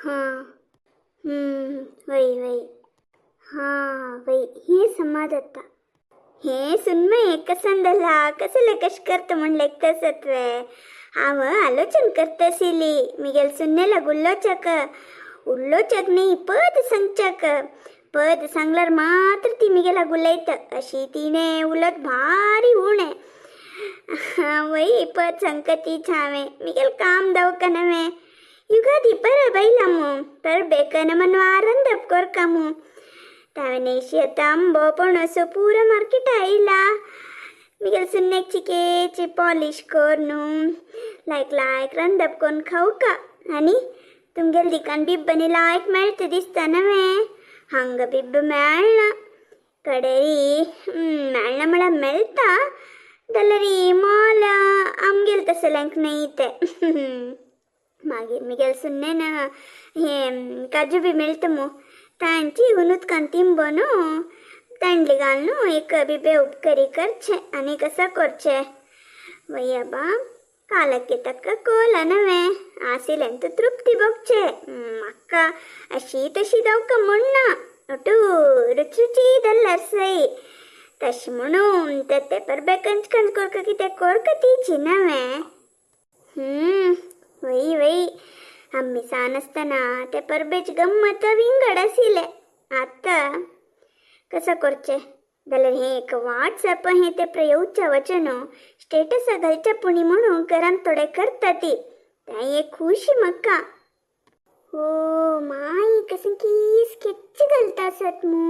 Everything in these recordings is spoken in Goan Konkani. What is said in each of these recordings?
हां. वय वय. हां वय, हें समा जाता. हें सुनमय कसंदला कसले कश करता म्हण लेखतसत्वे. हांव आलोचन करतसिली मिगेल सुन्नेला गुल्लोचक उल्लोचक न्ही, पद सांगचक. पद सांगल्यार मात्र ती मिगेला गुलयता. अशी तिणें उलट भारी उणें. वय, पद सांगता तीच. हांवें मिगेल काम दवका नवें. ಯುಗಾದಿ ಪರಬ ಐಲಮು, ಪರ್ಬೇಕ ನಮನ್ ವಾರಂದಪ್ ಕೊರ್ಕಮು. ತಾವನೇಶಿ ಅಂಬೋ ಪೊಣಸು ಪೂರ ಮಾರ್ಕೆಟ್ ಆಯಿಲ್ಲ. ಮಿಗಲ್ ಸುನ್ನೆಕ್ ಚಿकेची पॉलिश कोरनू लायक लायक रंदप कोन्न खावका. आनी तुमगेल दिकान बिब्बनी लायक मेळटा दिसता नवें? हांगा बिब्ब मेळना कडेरी. मेळना म्हळ्यार मेळटा जाल्यार मोल आमगेल तसल्यांक न्हय तें. मागीर मिगेल सुन्नेन हें काजू बी मेळटा मू, तांची उदकान तिंबोनू तांडली घालून एक बिबे उपकरी करचे. आनी कसा करचे? वय बा, कालಕ್ಕೆ ತಕ್ಕ ಕೋಲ ನವೆ. आसिलेंत तृप्ती भोगचे. म्हाका अशी तशी दवका म्हण्णा, ಒಟ್ಟು ರುಚಿ ರುಚಿ दल्ल्यार सई. तशें म्हणून ते परबे कंच कंच कोरका कितें कोरका तीची नवें. वय वय, आम्ही सान आसतना ते परबेची गम्मत विंगड आशिल्ले. आतां कसं करचें? जाल्यार हें एक वॉट्सॅप हें तें प्रयोगच्या वचन स्टेटस घालच्या पुणी म्हणून घरांत थोडे करता ती, तें एक खुशी म्हाका. हो माय, कसं की स्केच घालता आसत मू.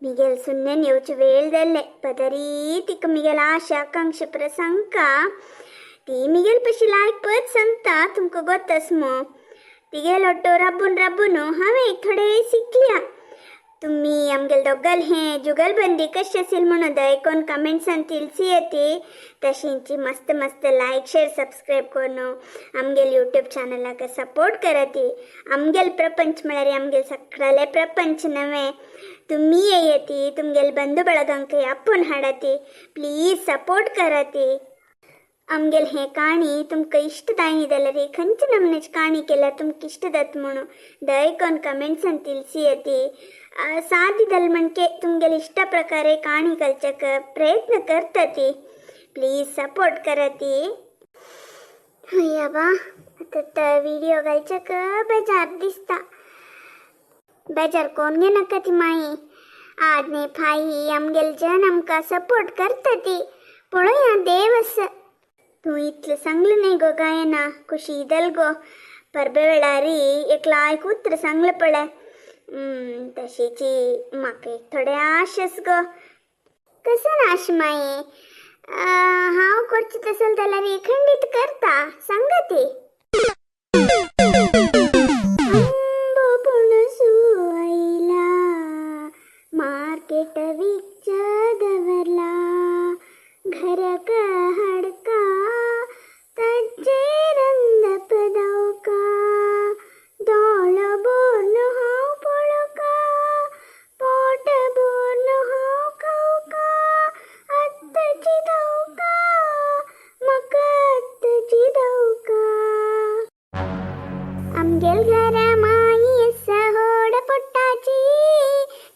मिगेल सुन्नेन येवचे वेळ जाल्ले पदरी. तिका मिगेल आशा आकांक्षा प्रसंका. ती मिगेल पशी लायक पद सांगता, तुमकां गोतस मू. तिगेल ऑटो राबून राबून हांवें एक थोडे शिकल्या. तुम्ही आमगेल दोगाल हें जुगलबंदी कशी असेल म्हणून दयकोन कमेंट्सान तिलसी येते. तशींची मस्त मस्त लायक शेअर सबस्क्राईब करून आमगेल यूट्यूब चॅनलाक सपोर्ट करती. आमगेल प्रपंच म्हळ्यार आमगेल सगळें प्रपंच नवें. तुम्ही येती, तुमगेल बंधू ಬಳगांक आपोवन हाडाती. प्लीज सपोर्ट कराती. आमगेल हें काणी तुमकां इश्ट जायनी जाल्यार खंयचे नमूनेची काणी केल्यार तुमकां इश्ट जाता म्हणून दयकोन कमेंट्सान तिलसी येती. साध्य म्हणके तुमगेले इष्ट प्रकारे काणी घालच्याक प्रयत्न करता ती. प्लीज सपोर्ट कराती. हय बा, आतां विडियो घालच्याक बेजार दिसता. बेजार कोण घेनाका ती माई. आज न्ही फाई आमगेले जन आमकां सपोर्ट करता ती. पळोवया, देव आसा. तूं इतलें सांगलें न्ही गो गायना, खुशी जाल गो. परबे वेळारी एक लायक उतर सांगलें पळय. तशीची म्हाका एक थोडे आश गो. कसं आश माई? हांव करचें तसलें जाल्यार खंडीत करता सांगा ती. आंबो पणसू आयला, मार्केट विकच दवरला, घरक हाडका, ताचेर रंदप दवका, दोळो भरून हांव पळोवका, पोट भरून हांव खावका, आत्ताची दवका, म्हाका आत्ताची दवका. आमगेल घरा माई आसा होड पोट्टाची,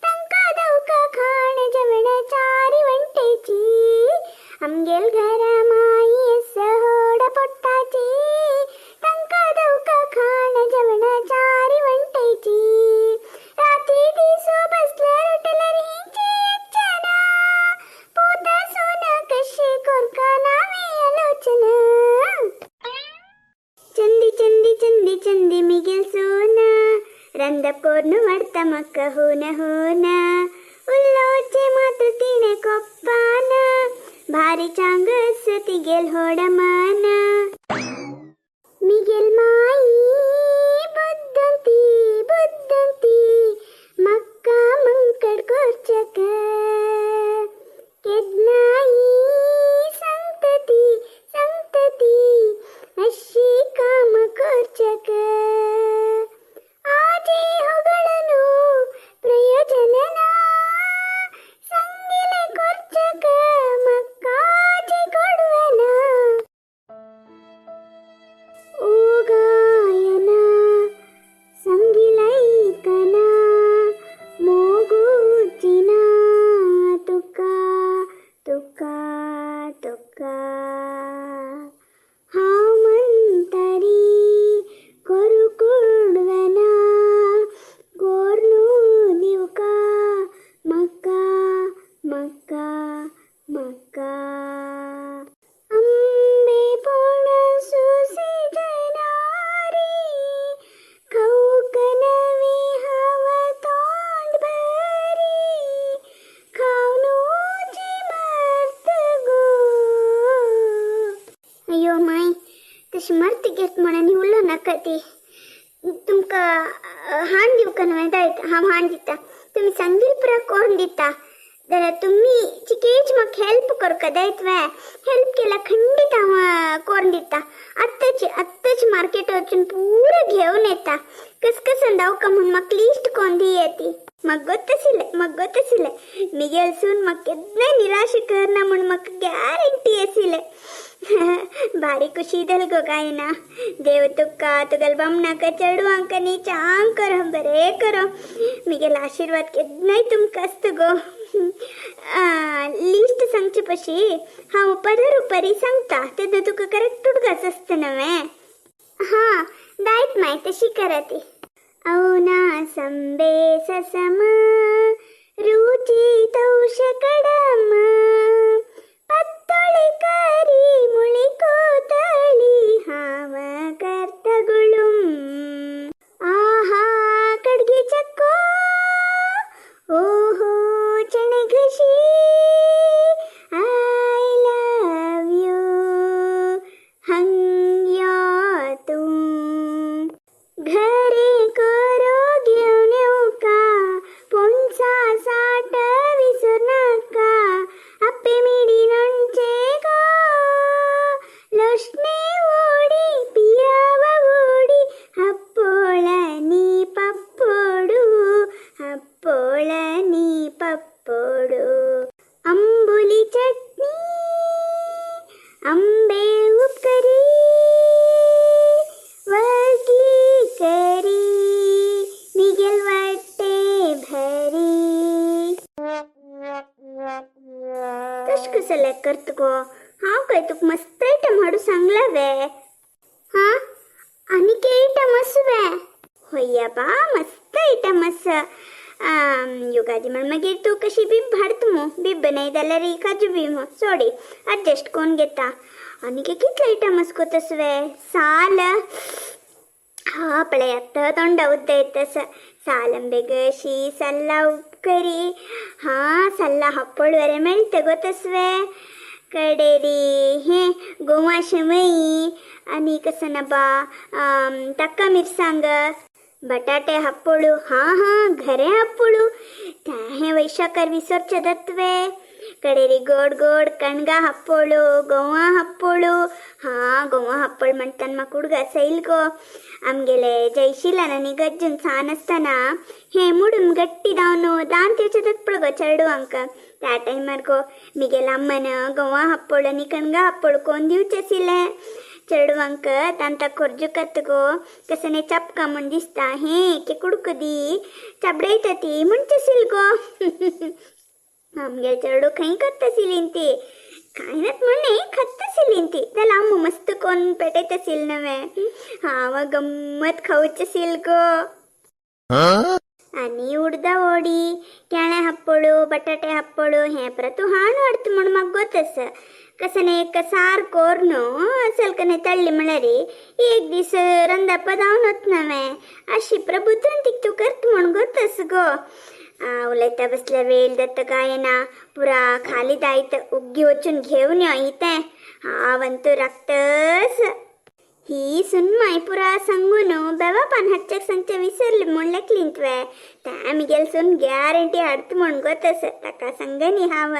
तांकां दवका खाण जेवण चारी वंटेची. आमगेल घरा माई आसा होड पोट्टाची, तांकां दवका खाण जेवण चारी वंटेची. राती दिसो बसल्यार उठल्यार हिंची यच्छना, पोता सोना कशे कोरका नावे आलोचना. चंदी चंदी चंदी चंदी मिगेल सोना, रंदप कोर्नु वाडता म्हाका होना होना. उलोवचें मात्र तिणें कोप्पाना, भारी चांग आसा तिगेल होड माना. मिगेल माई बुद्दंती बुद्दंती, मक्का मंकड कोरचक केदनाई सांगतती सांगतती, अशी काम कोरचक. आजे होगळनु प्रयोजन ना, सांगिले कोरचक मक्काजी कोडवना. ओ गायना. नाका ती. तुमकां हाण दिवका न्हय दायत हांव हाण दिता, तुमी सांगील पुरा कोण दिता. जाल्यार तुमी चिकेच म्हाका हेल्प करका दायत वे? हेल्प केल्यार खंडीत हांव कोरून दिता. आत्ताच आत्ताच मार्केट वचून पुरा घेवन येता. कस कसन दावका म्हूण म्हाका लिस्ट कोण दी ती. म्हाका गोत्तशिल्लें, म्हाका गोत्तशिल्लें, मिगेल सून म्हाका केन्नाय निराश करना म्हूण म्हाका गॅरंटी आशिल्लें. भारी खुशी जाली गो गायना. देव तुका, तुगेल्या बामणाक, चेडवांक न्ही चांग करो, बरें करो. मिगेलो आशिर्वाद केन्नाय तुमकां आसता गो. लिस्ट सांगचे पशी हांव पदर उपरी सांगता, तेन्ना तुका करेक्ट उडगास आसता न्हय. हां दायत माय, तशी करा ती. औना संबे ससम रुची तौशकडम पत्तोळी करी मुळी कोतळी हांव करता गुळूम. आहा कडगी चक्को ओहो चणे घशी I love you हंग्या तूं. घरे करो घेवन येवका पोनसा साठ विसर नाका. आप्पे मिडी नोणचे गो लसणे ओडी पियाव ओडी हप्पोळनी पप्पोडू हप्पोळनी पप्पोडू. अंबुली चटणी आंबे उपकरी वगी करी मिगेल वाटे भरी. तश कसं करत गो? हांव काय तुका मस्त आयटम हाडू सांगला वे? हा आनी के आयटम आसा वे? होय बा, मस्त आयटम आसा. युगादी म्हण मागीर तूं कशी बीब हाडत मू, बीब नाही जाल्यार काजू बी मू, सोडी एडजस्ट कोण घेता. आनी कितले आयटम आसा गो तसवे? साल हा पळय आतां तोंडा उद्द येता. सालंबे गशी सल्ला उपकरी. हा सल्ला हप्पळ बरें मेळटा गो तसवे. कडेरी हे गोवा शेवई आनी कसं ना बा ताका मिरसांग बटाटे हप्पोळू. हा हा घरे हप्पोळू त्या हे वैशाकर विसरचे दत्वे. कडेरी गोड गोड कणगा हप्पोळू गोवा हप्पोळू. हा गोवा हप्पोळ म्हणताना म्हाका उडगास येयल गो. आमगेले जयशिलान आनी गज्जून सान आसतना हे मुडून गट्टी धांवन दांत येवचे दत्पळ गो चेडवांक. त्या टायमार गो मिगेल अम्मन गोवा हप्पोळ आनी कणगा हप्पोळ कोण दिवचे आशिल्लें चेडवांक. तांकां खोर्जुकत गो कसने चपका म्हूण दिसता हे एक कुडको दी चाबडयता ती म्हणचे आशिल्ली गो. आमगेले चेडू खंय करता आशिल्ली ती कांय नात म्हण खात आशिल्ली ती. जाल्यार आम्मू मस्त कोण पेटयत आशिल्ली नवें. हांव गम्मत खावचे आशिल्ली गो. आनी उडदा ओडी केळ्या हप्पोळू बटाटे हप्पोळू हें परत तूं हाण हाडता म्हूण म्हाका गोत आसा. कसने एक सार कोर सलकने तळ्ळी म्हळ्यार एक दीस रंदापा जावन वत नवें. अशी प्रबुद्धांतीक तूं करता म्हूण गोत आसा गो. उलयता बसल्यार वेळ जाता काय ना. पुरा खाली दायत उग्गी वचून घेवन यो इतें. हांव अंतू राखतस. ही सुनमाय पुरा सांगून बेवा पान हाडच्याक सांगचें विसरली म्हूण लेखलीं तुवें. त्या मिगेल सून गॅरंटी हाडता म्हूण गोत आसा, ताका सांगनी हांव.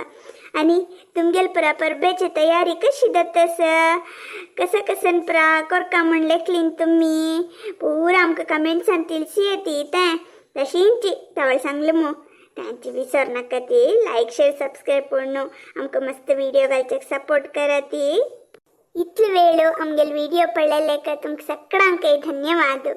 आनी तुमगेल पुरा परबेची तयारी कशी जाता, कसं कसन पुरा कोरका म्हूण लेखलीं तुमी पुरा आमकां कमेंट्सान तिलशी येती तें तशींची तवळ सांगलें मू. तांची विसर नाका ती लायक शेअर सबस्क्रायब करून आमकां मस्त व्हिडिओ घालच्याक सपोर्ट करा ती. इतले वेळ आमगेले व्हिडिओ पळयले तुमकां सगळ्यांकय धन्यवाद.